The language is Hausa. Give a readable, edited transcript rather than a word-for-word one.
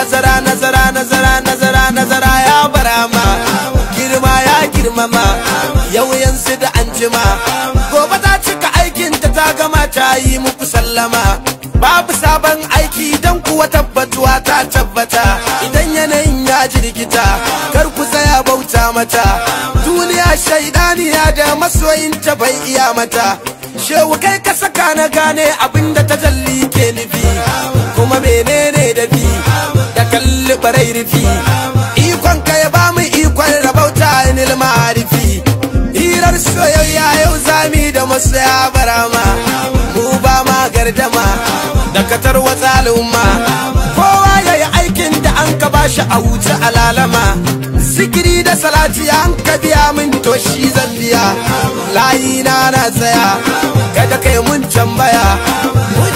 Nazara nazara nazara nazara nazara ya barama, girma ya girmama, yau yanzu da anjima. Gobe ta cika aikin ta, ta gama ta yi muku sallama. Babu sabon aiki don kuwa tabbatuwa ta tabbata. Idan yanayin ya jirgita, kar ku tsaya bauta mata. Duniya shaidaniya da masoyinta bai iya mata. Shehu, kai ka saka na gane abinda tajalli ke nufi, kuma menene da bi da kalli barai rufi. Ikon ka ya ba mu ikon rabauta nil ma'arifi. Hirar soyayya yau zami da masoya barama. Mu ba ma gardama da katar wata al'umma. Kowa ya yi aikin da an ka bashi a wuce alalama. Zikiri da salati an ka biya min, to shi zan biya. Layi na na tsaya, kada kai mun tambaya. Mu